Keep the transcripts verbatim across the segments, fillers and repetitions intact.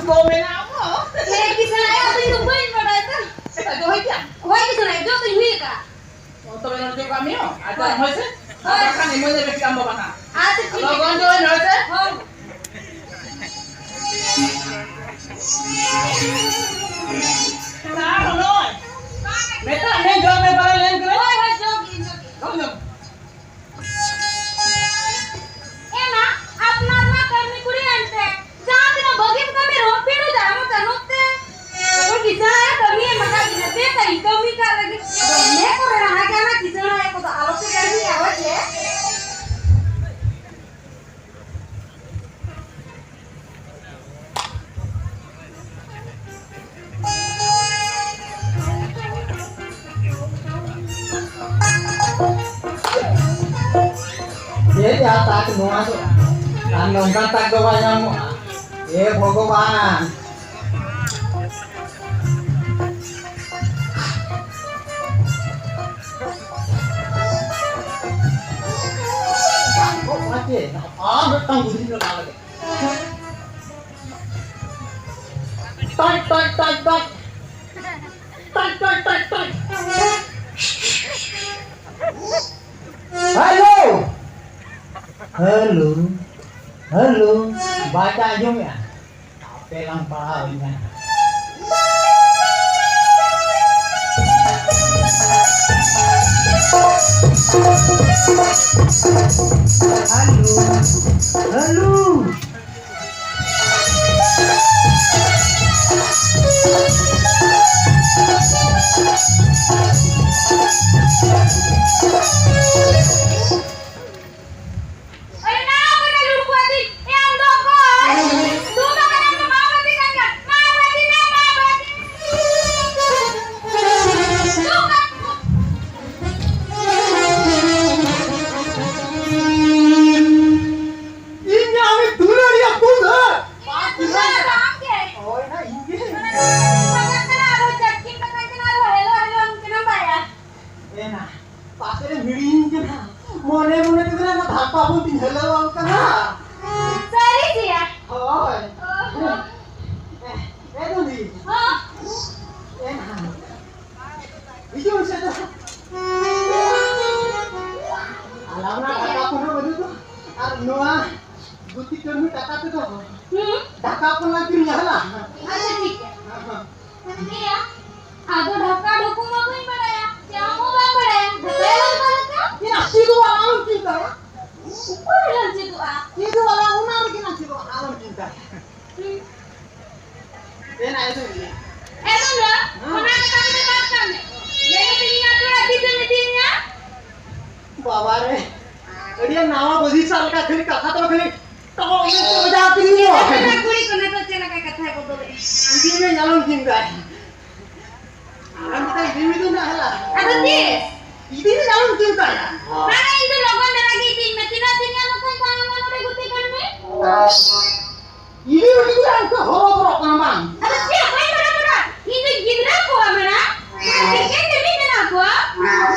ᱠᱚ ᱢᱮᱱᱟᱜᱼᱟ ᱠᱚ᱾ ᱦᱮᱸ, ᱠᱤᱥᱟᱹᱬ ᱟᱭᱳ, ᱤᱧ ᱫᱚ ᱵᱟᱹᱧ ᱵᱟᱰᱟᱭᱟ ᱛᱚ᱾ ᱮ, ᱫᱚᱦᱚᱭ ᱠᱮᱫᱟᱢ? ᱦᱳᱭ, ᱠᱤᱥᱟᱹᱬ ᱟᱭᱳ, ᱡᱚᱛᱚᱧ ᱦᱩᱭ ᱟᱠᱟᱫᱼᱟ᱾ ᱚ, ᱛᱚᱵᱮ ᱱᱚᱰᱮ ᱠᱟᱹᱢᱤ ᱦᱚᱸ? ᱟᱨ ᱦᱳᱭ᱾ ᱦᱳᱭ ᱥᱮ? ᱦᱳᱭ᱾ ᱟᱨ ᱵᱟᱠᱷᱟᱱ ᱤᱢᱟᱹᱧ ᱢᱮ ᱵᱮᱴᱤ ᱟᱢ ᱵᱟᱵᱟ ᱦᱟᱸᱜ᱾ ᱟᱪᱪᱷᱟ, ᱴᱷᱤᱠ ᱞᱚᱜᱚᱱ ᱜᱮᱭᱟ᱾ ᱫᱚ ᱦᱳᱭ ᱥᱮ? ᱦᱳᱭ᱾ ᱥᱟᱨ ᱦᱚᱞᱚᱭ᱾ ᱢᱮᱛᱟᱜ ᱢᱮ ᱡᱚᱢ ᱢᱮ ᱵᱟᱨᱟ ᱞᱮᱱ ᱠᱟᱱᱟ᱾ ᱦᱳᱭ, ᱦᱳᱭ, ᱡᱚᱢ ᱜᱤᱧ, ᱡᱚᱢ ᱜᱤᱧ᱾ ᱡᱚᱢ, ᱡᱚᱢ᱾ ᱮ ᱢᱟ, ᱟᱯᱱᱟᱨ ᱢᱟ ᱠᱟᱹᱢᱤ ᱠᱩᱲᱤ ᱮᱱᱛᱮ, ᱡᱟᱦᱟᱸ ᱛᱤᱱᱟᱹᱜ ᱵᱷᱟᱹᱜᱤᱢ ᱠᱟᱹᱢᱤ ᱨᱮᱦᱚᱸ, ᱯᱤᱲᱩ ᱫᱟᱜ ᱢᱟ ᱜᱟᱱᱚᱜ ᱛᱮ᱾ ᱡᱚᱠᱷᱚᱱ ᱠᱤᱥᱟᱹᱬ ᱟᱭᱳ ᱠᱟᱹᱢᱤ ᱮᱢ ᱟᱠᱟᱫ ᱵᱤᱱᱟ, ᱫᱮ ᱛᱟᱹᱧ ᱠᱟᱹᱢᱤ ᱠᱟᱜ ᱞᱟᱹᱜᱤᱫ᱾ ᱫᱚᱢᱮ ᱠᱚ ᱨᱟᱦᱟ ᱠᱟᱱᱟ ᱠᱤᱥᱟᱹᱬ ᱟᱭᱳ ᱠᱚᱫᱚ, ᱟᱞᱚ ᱯᱮ ᱠᱟᱹᱢᱤᱭᱟ, ᱦᱳᱭ ᱥᱮ? ᱪᱮᱫ ᱭᱟ ᱛᱟᱠ ᱱᱚᱣᱟ ᱫᱚ? ᱟᱨ ᱱᱚᱝᱠᱟ ᱛᱟᱠ ᱫᱚ ᱵᱟᱭ ᱧᱟᱢᱚᱜᱼᱟ᱾ ᱮ ᱵᱷᱚᱜᱚᱵᱟᱱ᱾ ᱟᱨ ᱢᱤᱫᱴᱟᱝ ᱵᱩᱫᱷᱤ ᱫᱚ ᱞᱟᱜᱟᱣ ᱞᱟᱹᱜᱤᱫ᱾ ᱴᱟᱡ, ᱴᱟᱡ, ᱴᱟᱡ, ᱴᱟᱡ᱾ ᱴᱟᱡ, ᱴᱟᱡ, ᱴᱟᱡ, ᱴᱟᱡ᱾ ᱦᱮᱞᱳ! ᱦᱮᱞᱳ! ᱦᱮᱞᱳ! ᱵᱟᱭ ᱟᱸᱡᱚᱢᱮᱜᱼᱟ᱾ ᱟᱯᱮ ᱞᱟᱝ ᱯᱟᱲᱦᱟᱣ ᱮᱱᱟ᱾ ᱦᱮᱞᱳ! ᱦᱮᱞᱳ! ᱟᱨᱮ ᱱᱟ ᱠᱚᱨᱮ ᱞᱩᱲᱩ ᱠᱚ ᱟᱹᱫᱤ, ᱮ ᱟᱢ ᱫᱚ ᱚᱠᱚᱭ? ᱫᱩ ᱢᱟ ᱠᱟᱱᱟ ᱠᱚ, ᱢᱟ ᱵᱟᱹᱫᱤ ᱠᱟᱱ ᱠᱟᱱ, ᱢᱟ ᱵᱟᱹᱫᱤ ᱱᱟ, ᱢᱟ ᱵᱟᱹᱫᱤ᱾ ᱫᱩ ᱠᱟᱱ ᱠᱚ᱾ ᱤᱧ ᱟᱢᱤᱡ ᱫᱩᱞᱟᱹᱲᱤᱭᱟᱹ ᱫᱩᱞᱦᱟᱹ᱾ ᱫᱩᱞᱟᱹᱲ ᱫᱚ ᱟᱢ ᱜᱮ᱾ ᱦᱳᱭ ᱱᱟ, ᱤᱧ ᱜᱮ᱾ ᱢᱟᱱᱮ, ᱢᱟᱱᱮ, ᱟᱨᱦᱚᱸ ᱪᱟᱴᱠᱤ ᱠᱟᱛᱷᱟ ᱠᱟᱱᱟ, ᱟᱨᱦᱚᱸ ᱦᱮᱞᱳ, ᱦᱮᱞᱳ, ᱟᱢ ᱠᱟᱱᱟᱢ ᱵᱟᱭᱟ᱾ ᱮᱱᱟ, ᱯᱟᱥᱮ ᱨᱮ ᱦᱤᱲᱤᱧ ᱠᱟᱱᱟ᱾ ᱢᱚᱱᱮ ᱢᱚᱱᱮ ᱛᱮᱫᱚ ᱚᱱᱟ ᱫᱷᱟᱯᱟ ᱵᱚᱱ ᱛᱤᱧ ᱦᱮᱞᱳ ᱟᱢ ᱠᱟᱱᱟ᱾ ᱥᱟᱹᱨᱤ ᱜᱮᱭᱟ? ᱦᱳᱭ᱾ ᱚ ᱦᱚᱸ᱾ ᱦᱤᱡᱩᱜ ᱢᱮᱥᱮ ᱫᱚ᱾ ᱟᱞᱟᱝ ᱢᱟ ᱴᱟᱠᱟ ᱠᱚᱦᱚᱸ ᱵᱟᱹᱱᱩᱜ ᱫᱚ᱾ ᱟᱨ ᱱᱚᱣᱟ ᱜᱩᱛᱤ ᱠᱟᱹᱢᱤ ᱴᱟᱠᱟ ᱛᱮᱫᱚ ᱦᱩᱸ᱾ ᱫᱟᱠᱟ ᱠᱚ ᱞᱟᱝ ᱠᱤᱨᱤᱧᱟ, ᱦᱮᱸ ᱞᱟ? ᱟᱪᱪᱷᱟ, ᱴᱷᱤᱠ ᱜᱮᱭᱟ᱾ ᱦᱮᱸ, ᱦᱮᱸ᱾ ᱤᱭᱟ, ᱟᱫᱚ ᱰᱷᱟᱠᱟ ᱰᱷᱩᱠᱩ ᱢᱟ ᱵᱟᱹᱧ ᱵᱟᱲᱟᱭᱟ, ᱪᱮᱫ ᱦᱚᱸ ᱵᱟᱢ ᱵᱟᱲᱟᱭᱟ, ᱰᱷᱟᱠᱟᱭᱟ ᱵᱟᱢ ᱵᱟᱲᱟᱭᱟ? ᱤᱧ ᱟᱥᱤ ᱫᱚ ᱟᱞᱚᱢ ᱪᱤᱱᱛᱟᱹᱭᱟ᱾ ᱚᱠᱟ ᱨᱮᱞᱟᱝ ᱪᱮᱫᱚᱜᱼᱟ? ᱪᱮᱫᱚᱜ ᱟᱞᱟᱝ, ᱚᱱᱟ ᱨᱮᱜᱮ ᱞᱟᱝ ᱪᱮᱫᱚᱜᱼᱟ, ᱟᱞᱚᱢ ᱪᱤᱱᱛᱟᱹᱭᱟ᱾ ᱦᱩᱸ᱾ ᱮᱱᱟ, ᱮᱫᱩ ᱜᱮ᱾ ᱮᱫᱩ ᱫᱚ, ᱦᱮᱸ᱾ ᱚᱱᱟ ᱠᱟᱛᱷᱟ ᱠᱚᱫᱚ ᱵᱟᱫ ᱠᱟᱜ ᱢᱮ᱾ ᱞᱟᱹᱭ ᱢᱮ, ᱤᱧ ᱟᱹᱛᱩ ᱚᱲᱟᱜ ᱛᱤᱥᱮᱢ ᱤᱫᱤᱧᱟ? ᱵᱟᱵᱟ ᱨᱮ, ᱟᱹᱰᱤ ᱱᱟᱣᱟ ᱵᱟᱹᱡᱤ ᱥᱟᱞ ᱞᱮᱠᱟ ᱠᱷᱟᱹᱞᱤ ᱠᱟᱛᱷᱟ ᱫᱚ ᱠᱷᱟᱹᱞᱤ ᱴᱚᱜ ᱤᱭᱟᱹ ᱠᱚ ᱵᱟᱡᱟᱣ ᱠᱤᱫᱤᱧ ᱫᱚ᱾ ᱚᱱᱟ ᱠᱩᱲᱤ ᱠᱚ ᱱᱤᱛᱚᱜ ᱪᱮᱫ ᱞᱮᱠᱟ ᱠᱟᱛᱷᱟᱭ ᱵᱚᱫᱚᱞᱮᱜᱼᱟ? ᱤᱫᱤ ᱢᱮ, ᱧᱮᱞᱚᱢ ᱪᱤᱱᱛᱟᱹᱭᱟ᱾ ᱟᱢ ᱪᱮᱫᱟᱜ ᱤᱫᱤ ᱢᱮ ᱫᱩ ᱱᱟᱦᱮᱞᱟ? ᱟᱫᱚ ᱛᱤᱥ? ᱤᱫᱤ ᱢᱮ, ᱧᱮᱞᱚᱢ ᱪᱤᱱᱛᱟᱹᱭᱟ᱾ ᱵᱟᱝᱟ, ᱤᱧ ᱫᱚ ᱞᱚᱜᱚᱱ ᱫᱷᱟᱨᱟ ᱜᱮ ᱤᱫᱤᱧ ᱢᱮ᱾ ᱛᱤᱱᱟᱹᱜ ᱫᱤᱱ ᱧᱟᱢᱚᱜ ᱠᱟᱱ ᱛᱟᱢᱟ, ᱢᱟ ᱱᱚᱰᱮ ᱜᱩᱛᱤ ᱠᱟᱱ ᱢᱮ᱾ ᱤᱫᱤ ᱢᱮ, ᱤᱫᱤ ᱢᱮ, ᱚᱱᱠᱟ ᱦᱚᱨᱚᱵᱚᱨᱚᱜ ᱠᱟᱱᱟ ᱵᱟᱝ? ᱟᱫᱚ ᱪᱮᱫ ᱵᱟᱹᱧ ᱦᱚᱨᱚᱵᱚᱨᱚᱜᱼᱟ? ᱤᱧ ᱫᱚ ᱜᱤᱫᱽᱨᱟᱹ ᱠᱚᱣᱟ ᱢᱮᱱᱟ᱾ ᱮᱠᱮᱱ ᱜᱮ ᱢᱮᱱᱟᱜ ᱠᱚᱣᱟ᱾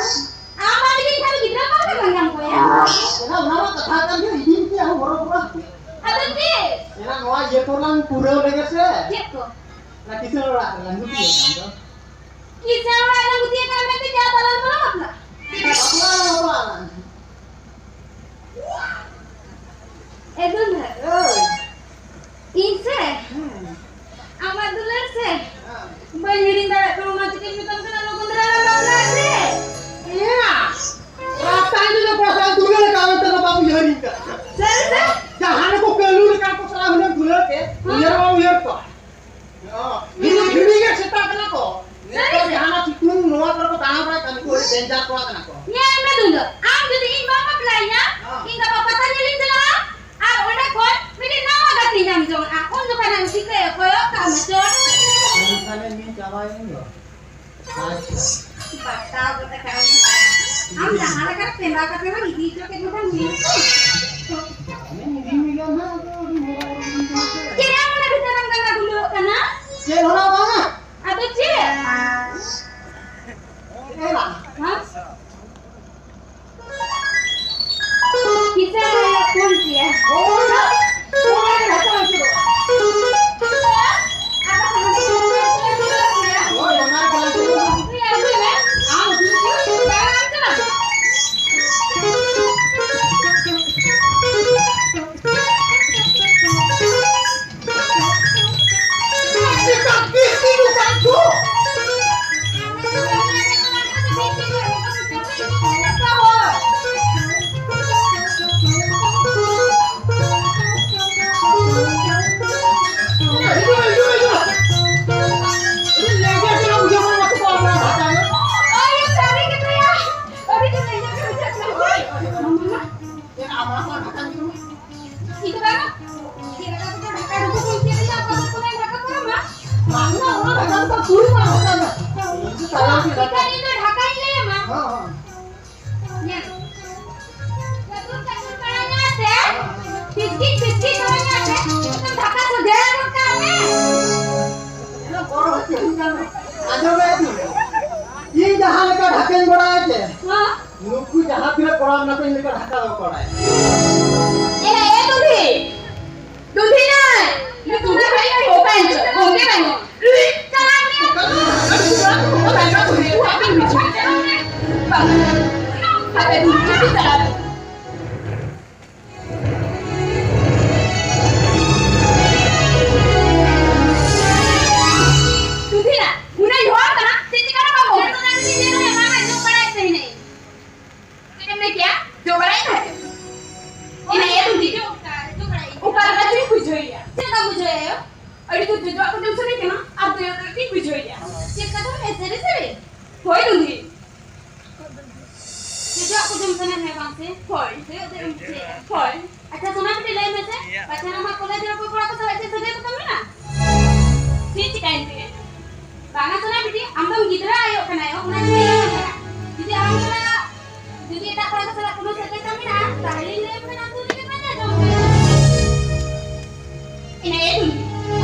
ᱟᱢ ᱵᱟᱢ ᱤᱫᱤᱧ ᱠᱷᱟᱱ ᱜᱤᱫᱽᱨᱟᱹ ᱚᱠᱟ ᱨᱮ ᱵᱟᱝ ᱧᱟᱢ ᱠᱚᱣᱟ? ᱮᱱᱟ ᱚᱱᱟ ᱢᱟ ᱠᱟᱛᱷᱟ ᱠᱟᱱ ᱜᱮ, ᱤᱫᱤ ᱢᱮ ᱟᱢ ᱦᱚᱨᱚ ᱵᱚᱨᱚ ᱦᱟᱯᱮ᱾ ᱟᱫᱚ ᱪᱮᱫ? ᱮᱱᱟ ᱱᱚᱣᱟ ᱤᱭᱟᱹ ᱠᱚᱞᱟᱝ ᱯᱩᱨᱟᱹᱣ ᱞᱮᱜᱮ ᱥᱮ᱾ ᱪᱮᱫ ᱠᱚ? ᱚᱱᱟ ᱠᱤᱥᱟᱹᱬ ᱚᱲᱟᱜ ᱨᱮᱞᱟᱝ ᱜᱩᱛᱤ ᱟᱠᱟᱱ ᱫᱚ᱾ ᱠᱤᱥᱟᱹᱬ ᱚᱲᱟᱜ ᱨᱮᱞᱟᱝ ᱜᱩᱛᱤ ᱟᱠᱟᱱ ᱢᱮᱱᱛᱮ ᱪᱮᱫ ᱟᱫᱚ ᱞᱟᱝ ᱵᱟᱯᱞᱟ ᱵᱟᱯᱞᱟ? ᱵᱟᱯᱞᱟ ᱞᱟᱝ ᱵᱟᱯᱞᱟ ᱞᱟᱝ᱾ ᱮ ᱫᱩᱞᱦᱟᱹ᱾ ᱳᱭ᱾ ᱤᱧ ᱥᱮ? ᱦᱮᱸ᱾ ᱟᱢᱟᱜ ᱫᱩᱞᱟᱹᱲ ᱥᱮ? ᱦᱮᱸ᱾ ᱵᱟᱹᱧ ᱦᱤᱲᱤᱧ ᱫᱟᱲᱮᱭᱟᱜ ᱛᱟᱢᱟ, ᱢᱟ ᱪᱤᱠᱟᱹᱧ ᱢᱮᱛᱟᱢ ᱠᱟᱱᱟ, ᱞᱚᱜᱚᱱ ᱫᱷᱟᱨᱟ ᱞᱟᱝ ᱵᱟᱯᱞᱟᱜᱼᱟ ᱥᱮ? ᱮᱭᱟ! ᱨᱟᱥᱛᱟ ᱨᱮ ᱡᱩᱫᱤ ᱚᱠᱚᱭ ᱥᱟᱶ ᱫᱩᱞᱟᱹᱲ ᱟᱠᱟᱫ ᱢᱮᱱᱛᱮ ᱫᱚ ᱵᱟᱢ ᱩᱭᱦᱟᱹᱨᱤᱧ ᱠᱟᱱᱟ᱾ ᱥᱟᱹᱨᱤ ᱥᱮ? ᱡᱟᱦᱟᱸ ᱨᱮᱠᱚ ᱠᱟᱹᱞᱩ ᱞᱮᱠᱟᱱ ᱠᱚ ᱥᱟᱞᱟᱜ ᱦᱩᱱᱟᱹᱝ ᱫᱩᱞᱟᱹᱲ ᱛᱮ, ᱦᱮᱸ᱾ ᱩᱭᱦᱟᱹᱨ ᱵᱟᱢ ᱩᱭᱦᱟᱹᱨ ᱠᱚᱣᱟ᱾ ᱦᱮᱸ᱾ ᱦᱤᱲᱤᱧ, ᱦᱤᱲᱤᱧ ᱜᱮ ᱥᱮᱛᱟ ᱠᱟᱱᱟ ᱠᱚ᱾ ᱥᱟᱹᱨᱤ ᱱᱮᱛᱟᱨ ᱥᱮ? ᱡᱟᱦᱟᱱᱟᱜ ᱥᱤᱛᱩᱝ ᱱᱚᱣᱟ ᱠᱚᱨᱮ ᱠᱚ ᱫᱟᱬᱟ ᱵᱟᱲᱟᱭ ᱠᱟᱱ ᱠᱚ ᱟᱹᱰᱤ ᱰᱮᱧᱡᱟᱨ ᱠᱚᱲᱟ ᱠᱟᱱᱟ ᱠᱚ᱾ ᱧᱮᱞ ᱢᱮ ᱫᱩᱞᱟᱹᱲ, ᱟᱢ ᱡᱩᱫᱤ ᱤᱧ ᱵᱟᱢ ᱵᱟᱯᱞᱟᱧᱟ, ᱦᱮᱸ᱾ ᱤᱧ ᱜᱟᱯᱟ ᱯᱟᱛᱟ ᱧᱮᱞᱤᱧ ᱪᱟᱞᱟᱜᱼᱟ᱾ ᱟᱨ ᱚᱸᱰᱮ ᱠᱷᱚᱱ ᱢᱤᱫᱴᱤᱡ ᱱᱟᱣᱟ ᱜᱟᱛᱮ ᱧᱟᱢ ᱡᱚᱝ ᱟ᱾ ᱩᱱ ᱡᱚᱠᱷᱚᱱ ᱮᱢ ᱴᱷᱤᱠᱟᱹᱭᱟ ᱠᱚᱭᱚᱜ ᱠᱟᱜ ᱢᱮ ᱪᱚᱴ᱾ ᱮᱱᱠᱷᱟᱱ ᱤᱧ ᱪᱟᱵᱟᱭᱮᱱ ᱫᱚ᱾ ᱟᱪᱪᱷᱟ᱾ ᱵᱟᱛᱟᱣ ᱠᱟᱛᱮ ᱠᱟᱹᱢᱤ᱾ ᱟᱢ ᱡᱟᱦᱟᱸ ᱞᱮᱠᱟ ᱨᱮ ᱯᱮᱸᱫᱟ ᱠᱟᱛᱮ ᱦᱚᱸ ᱤᱫᱤ ᱦᱚᱪᱚ ᱠᱮᱫ ᱢᱮ ᱠᱷᱟᱱ ᱦᱩᱭᱩᱜ ᱛᱟᱢᱟ᱾ ᱟᱢᱮᱢ ᱤᱫᱤ ᱢᱮᱭᱟ ᱱᱟᱦᱟᱜ, ᱟᱫᱚ ᱟᱹᱰᱤ ᱢᱚᱡᱟ ᱠᱚ ᱵᱩᱡᱷᱟᱹᱣ ᱠᱮᱫᱟ᱾ ᱪᱮᱫ ᱮᱢ ᱢᱚᱱᱮ ᱵᱷᱤᱛᱟᱹᱨᱮᱢ ᱜᱟᱱᱟ ᱜᱩᱞᱟᱹᱣᱜ ᱠᱟᱱᱟ? ᱪᱮᱫ ᱦᱚᱸ ᱵᱟᱝᱟ᱾ ᱟᱫᱚ ᱪᱮᱫ? ᱮᱨᱟ᱾ ᱦᱮᱸ? ᱠᱤᱥᱟᱹᱬ ᱦᱚᱲ ᱞᱮ ᱯᱷᱳᱱ ᱠᱮᱭᱟ᱾ ᱦᱳᱭ, ᱦᱳᱭ, ᱦᱳᱭ᱾ ᱦᱳᱭ, ᱚᱱᱟ ᱜᱮ ᱞᱟᱹᱭ ᱦᱚᱪᱚᱭ ᱫᱟ᱾ ᱦᱳᱭ, ᱚᱱᱟ ᱜᱮ ᱞᱟᱹᱭ ᱦᱚᱪᱚᱭ ᱫᱟ᱾ ᱦᱳᱭ, ᱟᱹᱜᱩᱭ ᱢᱮ᱾ ᱮᱱᱠᱷᱟᱱ ᱤᱧ ᱫᱚ ᱰᱷᱟᱠᱟᱧ ᱞᱟᱹᱭ ᱟᱢᱟ᱾ ᱦᱚᱸ, ᱦᱚᱸ᱾ ᱧᱮᱞ᱾ ᱪᱟᱹᱛᱩᱨ ᱪᱟᱹᱛᱩᱨ ᱯᱟᱲᱟᱧᱟ ᱥᱮ? ᱯᱤᱪᱠᱤᱪ ᱯᱤᱪᱠᱤᱪ ᱯᱟᱲᱟᱧᱟ ᱥᱮ? ᱮᱠᱫᱚᱢ ᱰᱷᱟᱠᱟ ᱥᱚᱡᱷᱮ ᱜᱚᱫ ᱠᱟᱜ ᱢᱮ᱾ ᱟᱫᱚ ᱵᱚᱲᱚ ᱦᱚᱪᱚ ᱦᱩᱭ ᱠᱟᱱᱟ᱾ ᱟᱸᱡᱚᱢ ᱢᱮ ᱟᱹᱛᱩ᱾ ᱤᱧ ᱡᱟᱦᱟᱸ ᱞᱮᱠᱟ ᱰᱷᱟᱠᱟᱧ ᱵᱟᱲᱟᱭᱟ ᱪᱮ? ᱦᱚᱸ᱾ ᱱᱩᱠᱩ ᱡᱟᱦᱟᱸ ᱛᱤᱱᱟᱹᱜ ᱠᱚᱲᱟ ᱢᱮᱱᱟᱜ ᱠᱚᱣᱟ, ᱤᱧ ᱞᱮᱠᱟ ᱰᱷᱟᱠᱟ ᱫᱚ ᱵᱟᱠᱚ ᱵᱟᱲᱟᱭᱟ᱾ ᱮᱨᱟ, ᱮ ᱫᱩᱫᱷᱤ! ᱫᱩᱫᱷᱤ ᱱᱟᱭ! ᱱᱩᱠᱩ ᱫᱚ ᱦᱟᱭ ᱦᱟᱭ ᱦᱚᱯᱟᱭ ᱪᱚ, ᱜᱚᱝᱠᱮ ᱵᱟᱝ᱾ ᱪᱟᱞᱟᱜ ᱜᱮᱭᱟ᱾ ᱵᱟᱝ᱾ ᱦᱟᱯᱮ ᱫᱩᱫᱷᱤ ᱪᱟᱞᱟᱜ᱾ ᱫᱩᱫᱷᱤ ᱱᱟ, ᱩᱱᱟᱹᱜ ᱦᱚᱲ ᱠᱟᱱᱟ, ᱪᱮᱫ ᱪᱤᱠᱟᱹ ᱨᱮ ᱵᱟᱵᱚ? ᱚᱱᱟ ᱫᱚ ᱱᱟᱝ ᱪᱮᱫ ᱨᱮ ᱵᱟᱝ ᱟᱸᱡᱚᱢ ᱵᱟᱲᱟᱭᱮᱫ ᱛᱟᱦᱮᱱᱟᱹᱧ᱾ ᱪᱮᱫ ᱮᱢ ᱞᱟᱹᱭ ᱠᱮᱜᱼᱟ? ᱡᱚᱜᱽᱲᱟᱭ ᱛᱟᱦᱮᱸ᱾ ᱤᱱᱟᱹ ᱤᱭᱟᱹ ᱫᱩᱫᱷᱤ᱾ ᱚᱠᱟ ᱞᱮᱠᱟ ᱪᱚᱧ ᱵᱩᱡᱷᱟᱹᱣᱮᱭᱟ᱾ ᱪᱮᱫ ᱞᱮᱠᱟᱢ ᱵᱩᱡᱷᱟᱹᱣᱮᱭᱟ? ᱟᱹᱰᱤ ᱡᱳᱨ ᱡᱚᱡᱚᱣᱟᱜ ᱠᱚ ᱡᱚᱢ ᱥᱟᱱᱟᱧ ᱠᱟᱱᱟ, ᱟᱨ ᱫᱚᱭᱚᱜ ᱫᱚᱭᱚᱜ ᱛᱤᱧ ᱵᱩᱡᱷᱟᱹᱣᱮᱭᱟ᱾ ᱪᱮᱫ ᱠᱟᱛᱷᱟᱢ ᱞᱟᱹᱭ, ᱥᱟᱹᱨᱤ ᱥᱟᱹᱨᱤ? ᱦᱳᱭ ᱫᱩᱫᱷᱤ᱾ ᱡᱚᱡᱚᱣᱟᱜ ᱠᱚ ᱡᱚᱢ ᱥᱟᱱᱟᱭᱮᱫ ᱢᱮᱭᱟ ᱵᱟᱝ ᱥᱮ? ᱦᱳᱭ᱾ ᱫᱚᱭᱚᱜ ᱫᱚᱭᱚᱜ ᱮᱢ ᱵᱩᱡᱷᱟᱹᱣᱮᱫᱼᱟ? ᱦᱳᱭ᱾ ᱟᱪᱪᱷᱟ ᱥᱳᱱᱟ ᱵᱤᱴᱤ, ᱞᱟᱹᱭ ᱢᱮᱥᱮ, ᱯᱟᱪᱷᱮ ᱟᱢᱟᱜ ᱠᱚᱞᱮᱡᱽ ᱨᱮ ᱚᱠᱚᱭ ᱠᱚᱲᱟ ᱠᱚ ᱥᱟᱞᱟᱜ ᱪᱮᱫ ᱥᱟᱹᱜᱟᱹᱭ ᱛᱟᱯᱮ ᱢᱮᱱᱟᱜᱼᱟ? ᱪᱮᱫ ᱪᱤᱠᱟᱹᱭᱮᱱ ᱛᱮ? ᱵᱟᱝᱟ ᱥᱳᱱᱟ ᱵᱤᱴᱤ, ᱟᱢ ᱫᱚᱢ ᱜᱤᱫᱽᱨᱟᱹ ᱟᱭᱳ ᱠᱟᱱᱟ, ᱚᱱᱟ ᱪᱤᱠᱟᱹ ᱵᱟᱝ ᱠᱟᱱᱟ᱾ ᱡᱩᱫᱤ ᱟᱢ ᱥᱟᱞᱟᱜ, ᱡᱩᱫᱤ ᱮᱴᱟᱜ ᱠᱚᱲᱟ ᱠᱚ ᱥᱟᱞᱟᱜ ᱠᱳᱱᱳ ᱥᱟᱹᱜᱟᱹᱭ ᱛᱟᱢ ᱢᱮᱱᱟᱜᱼᱟ, ᱛᱟᱦᱞᱮᱧ ᱞᱟᱹᱭᱟᱢ ᱠᱟᱱᱟ, ᱟᱹᱛᱩ ᱨᱮᱜᱮ ᱯᱟᱸᱡᱟ ᱡᱚᱝ ᱢᱮ᱾ ᱤᱱᱟᱹ ᱤᱭᱟᱹ ᱫᱩᱧ,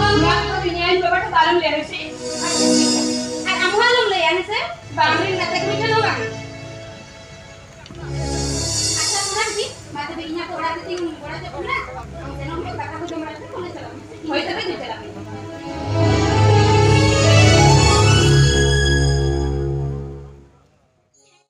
ᱟᱢ ᱱᱚᱣᱟ ᱠᱚᱫᱚ ᱤᱧ ᱟᱭᱳ ᱵᱟᱵᱟ ᱴᱷᱮᱱ ᱫᱚ ᱟᱞᱚᱢ ᱞᱟᱹᱭᱟ, ᱦᱳᱭ ᱥᱮ? ᱟᱪᱪᱷᱟ, ᱴᱷᱤᱠ ᱜᱮᱭᱟ᱾ ᱟᱨ ᱟᱢ ᱦᱚᱸ ᱟᱞᱚᱢ ᱞᱟᱹᱭᱟ, ᱦᱮᱸ ᱥᱮ? ᱵᱟᱝ, ᱤᱧ ᱜᱟᱛᱮ ᱠᱩᱲᱤ ᱴᱷᱮᱱ ᱦᱚᱸ ᱵᱟᱝ᱾ ᱟᱪᱪᱷᱟ, ᱥᱳᱱᱟ ᱵᱤᱴᱤ, ᱢᱟ ᱛᱚᱵᱮ ᱤᱧ ᱦᱚᱸ ᱛᱚ ᱚᱲᱟᱜ ᱥᱮᱫ ᱤᱧ ᱜᱚᱲᱚ ᱪᱚᱜ ᱠᱟᱱᱟ᱾